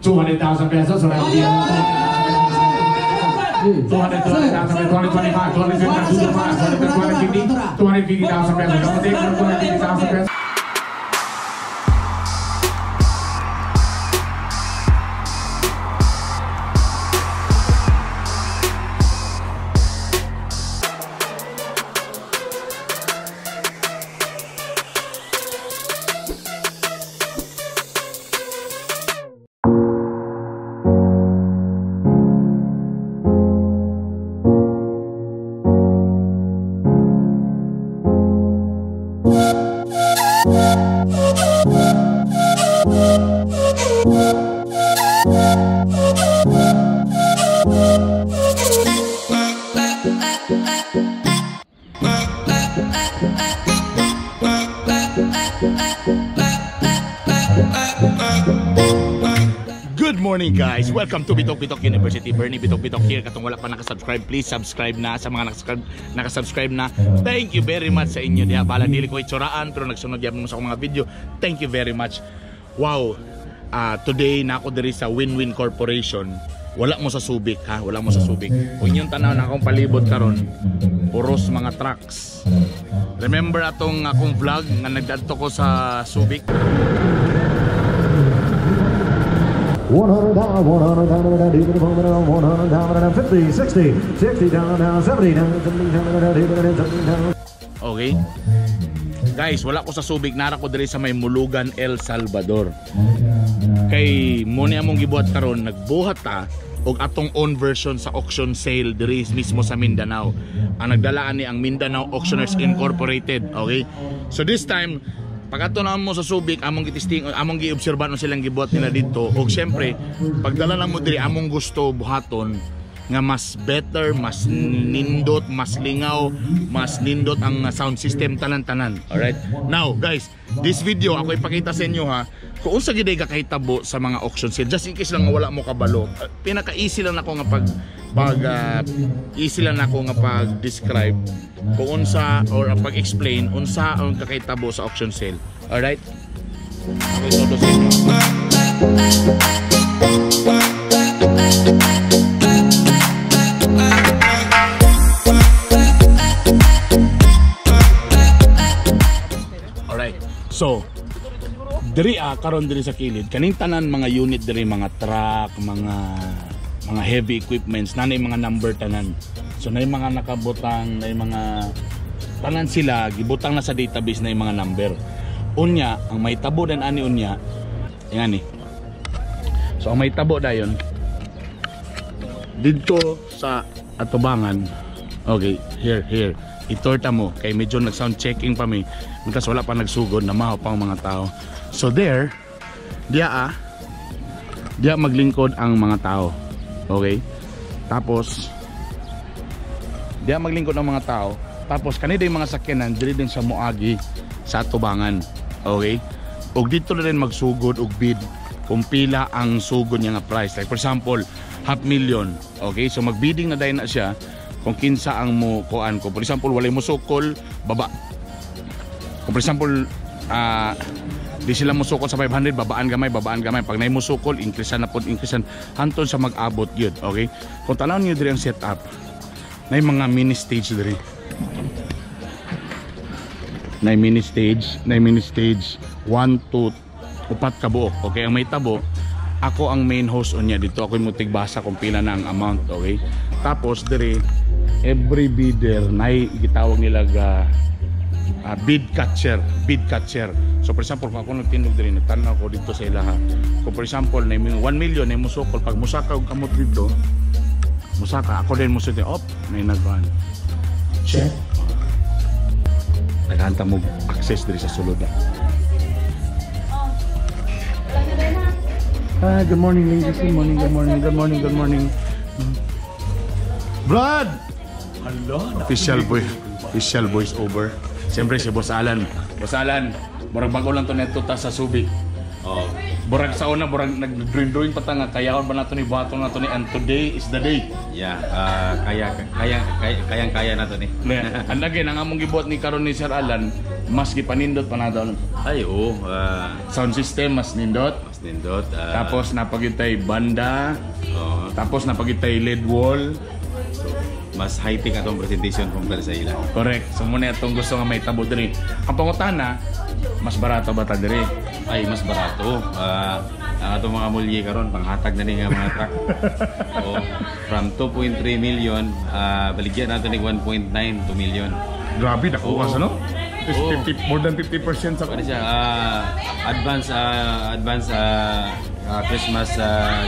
200,000 pesos. Around here. 230,000, 225, 225, 250, 250,000 pesos. 250,000 pesos. Good morning, guys! Welcome to Bitok Bitok University. Bernie Bitok Bitok here. Katong wala pa nakasubscribe, please subscribe na. Sa mga nakasubscribe na, thank you very much sa inyo. Diha, bala dili ko itsuraan, pero nagsunod gyapon mo sa akong mga video. Thank you very much. Wow! Today na ako diri sa Win-Win Corporation. Wala mo sa Subic, ha? Wala mo sa Subic. Kung inyong tanaw na akong palibot karon, puros mga trucks. Remember atong akong vlog nga nagdadto ko sa Subic? 100 down, 100 down, 100 down, 50, 60, 60 down, down, 70 down, 70 down, 70 down. Okay? Guys, wala ko sa Subic, nara ko diri sa may Mulugan, El Salvador. Kay mo ni among gibuhat karon, nagbuhat ta og atong own version sa auction sale diri mismo sa Mindanao. Ang nagdalaan ni ang Mindanao Auctioneers Incorporated, okay? So this time, pag ato na mo sa Subic, among gitisting, among giobserban silang gibuhat nila dito. Og syempre, pagdala na mo diri among gusto buhaton nga mas better, mas nindot, mas lingaw, mas nindot ang sound system tanan-tanan. Alright? Now, guys, this video ako ipakita sa inyo, ha, kung unsa gid ay kakahitabo sa mga auction sale. Just in case lang nga wala mo kabalo. Pinaka-easy lang nako nga pag pag easy lang nako nga pag-describe kung unsa or pag-explain unsa ang kakahitabo sa auction sale. Alright? Okay, todo sa inyo. Alright. So, diri karon diri sa kilid, kaning tanan mga unit diri, mga truck, mga heavy equipments, nanay mga number tanan. So nay mga nakabutang, nay mga tanan sila gibutang na sa database na yung mga number. Unya, ang may tabo dan ani unya, yan ni. So ang may tabo dayon didto sa atubangan. Okay, here here. Itorta mo kay medyo nag sound checking pa mi. Because wala pa nagsugod, namaho pa ang mga tao. So there, diya diya maglingkod ang mga tao. Okay? Tapos diya maglingkod ang mga tao. Tapos kanina yung mga sakyanan diri din sa moagi sa atubangan. Okay? Og dito na rin magsugod og bid kung pila ang sugod niya nga price. Like for example, 500,000. Okay? So magbidding na dayon na siya kung kinsa ang mo kuan ko. For example, walay mo sukol, baba. Kung for example, di sila musukol sa 500, babaan gamay, babaan gamay. Pag naay musukol, increasean na pod, increasean hantod sa mag-abot gyud, okay? Kung tan-aw niyo diri ang setup, naay mga mini stage diri. Naay mini stage, naay mini stage 1 2 upat ka buok. Okay, ang may tabo, ako ang main host unya dito. Ako yung mutigbasa kung pila na ang amount, okay? Tapos diri every bidder naay gitawag nila ga bid catcher, bid catcher. So for example, kung ako nagtindog diri, nagtan-aw ko dito sa ilaha. Kung for example, na 1 million na musukol, pag musaka og kamot dito, musaka ako din musukol, op, may nagkuan. Check. Naghanta mo access diri sa sulod. Good morning ladies, good morning, good morning, good morning, good morning. Brad! Hello. Official boy, official voice over. Siyempre si Boss Alan. Boss Alan, murag bago lang to neto ta sa Subic. Oh. Burag sa una, burag nag-drawing pa ta nga kayaon ba nato ni buhaton nato ni, and today is the day. Yeah, kaya kaya kaya kayang-kaya nato ni. And again, ang among gibuhat ni karon ni Sir Alan, Mas gipanindot pa na doon. Ay, oo. Sound system, mas nindot. Mas nindot. Tapos napagitay banda. Oo. Tapos napagitay LED wall. So, mas high-tech atong presentation compare sa ila. Correct. So muna itong gusto nga may tabo diri. Ang pangutana, mas barato ba ta diri? Ay, mas barato. Ang atong mga mulye karon panghatag na ni nga mga truck. Oh, from 2.3 million, baligyan nato ni 1.9 2 million. Grabe, nakuha sa no? It's Oo. 50, more than 50% sa Ano siya, advance Christmas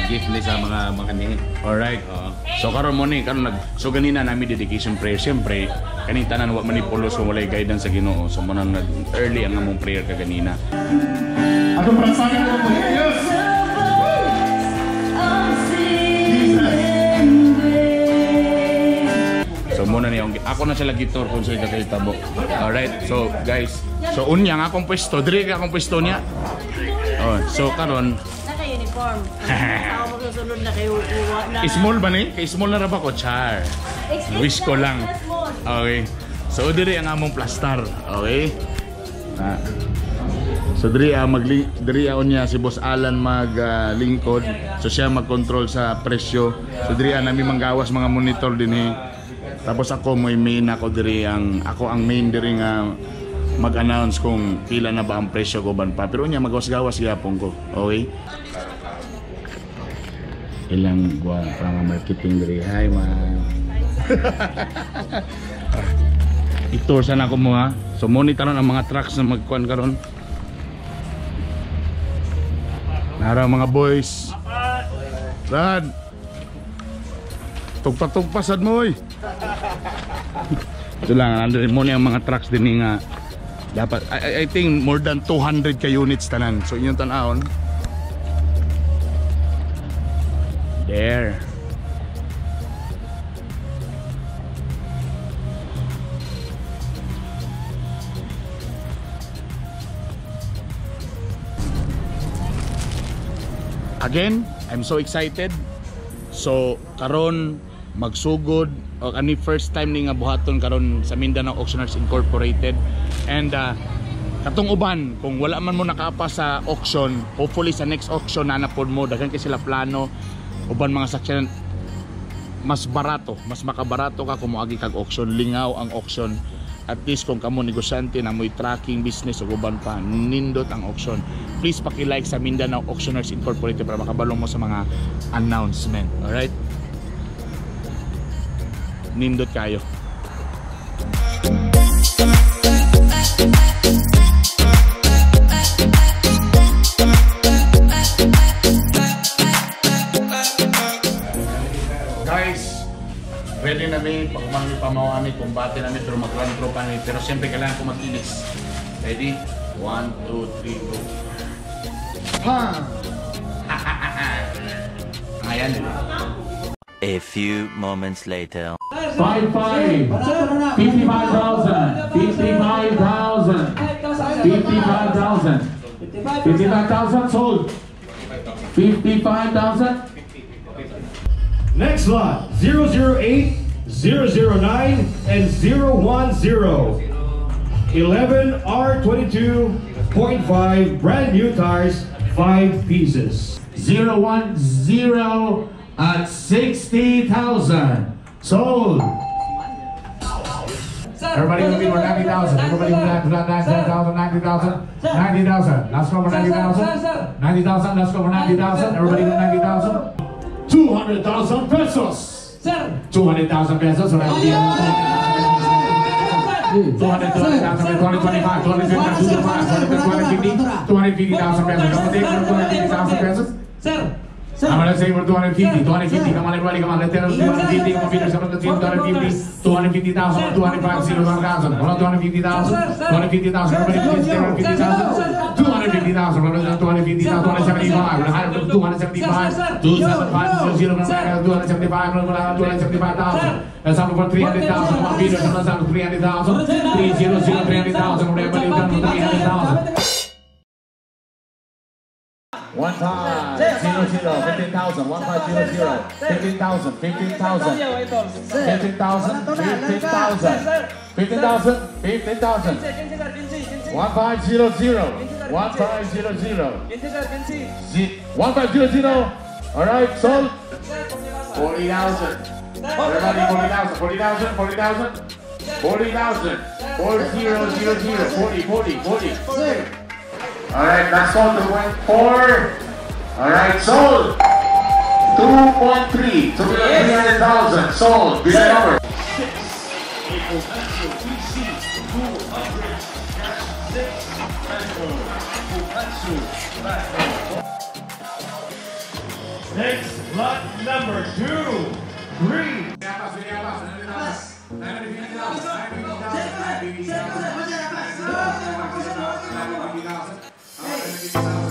gift ni sa mga mga ni. Alright. Oo. So karon mo ni karon nag so ganina nami dedication prayer siyempre kaning tanan wa man ni pulos kung walay guidance sa Ginoo. So mo nang nag early ang among prayer kaganina. Atong prangsangan mo po. Yes! So muna ni ako na sila gitor kung sa kakahitabo. Alright. So guys, so unya nga akong pwesto, diri ka akong pwesto niya. Oh, so karon Naka-uniform. Ako magsusunod na kayo kuha na. Small ba ni? Kay small na ra ba ko char? Excuse Wish ko na, lang. extra small. Okay. So diri ang among plastar. Okay? Ah. So diri magli diri unya si Boss Alan maglingkod. So siya magkontrol sa presyo. So diri nami manggawas mga monitor dinhi. Tapos ako mo'y main ako diri ang ako ang main diri nga mag-announce kung pila na ba ang presyo ko ban pa. Pero unya magawas-gawas gyapon ko. Okay? Ilang buwan para mga marketing diri. Hi, ma'am. I-tour sana ako mo ha. So monitor ang mga trucks na magkuan karon. Nara mga boys. Rad. Tugpa-tugpa sad mo oy. Ito lang, nandun mo ang mga trucks din nga dapat I think more than 200 ka units tanan. So inyong tan-awon. There. Again, I'm so excited. So karon magsugod o ani first time ni nga buhaton karon sa Mindanao Auctioneers Incorporated and katong uban kung wala man mo nakapa sa auction, hopefully sa next auction na pod mo daghan kay sila plano uban mga sakyan mas barato, mas makabarato ka kung moagi kag auction, lingaw ang auction. At least kung kamo negosyante na mo'y tracking business o uban pa, nindot ang auction. Please paki-like sa Mindanao Auctioneers Incorporated para makabalong mo sa mga announcement. Alright? Nindot kayo. Guys, ready na mi, pag umang mi pamawa mi, kumbate na mi, pero mag-run through pa mi. Pero siyempre kailangan ko mag-inis. Ready? 1, 2, 3, go. Pam! Ayan. A few moments later. 5, 5, 55,000, 55,000, 55,000, 55,000 sold. 55,000. Next lot, 008, 009, and 010. 11 R22.5 brand new tires, 5 pieces. 010 at 60,000. Sold. Everybody looking for 90,000. Everybody looking for 90,000, 90,000, 90,000. Last call for 90,000. 90,000. Last call for 90,000. Everybody with 90,000. 200,000 pesos. Sir! 200,000 pesos. So that'll be 200,000, 225, 225, 250, 250,000 pesos. Come on, take 250,000 pesos. Sir! Sir! I'm gonna say for 250, 250, come on everybody, come on, let's tell 250, come on Peter, 250, 250,000, 205, 0, 1,000, come on, 250,000, 250,000, everybody please, 250,000, 250,000, 250,000, 275, 275, 275, 0, 275, 275,000, that's up for 300,000, come on Peter, 300,000, 300, 300,000, everybody done for 300,000. One time, 0 0, 15,000, 1500, 15,000, 15,000, 15,000, 15,000, 15,000, 15,000. 15, sir, 15, 1500. 1500. 15, sir, 15. 1500. All right, sold. 40,000. Everybody, 40,000, 40,000, 40,000, 40,000, 4000, 40, 40, 40. All right, that's sold, 2.4. All right, sold. 2.3, 2,300,000, sold. Bid number. Next, lot number 2, 3. 950,000, 950,000, 950,000, 950,000.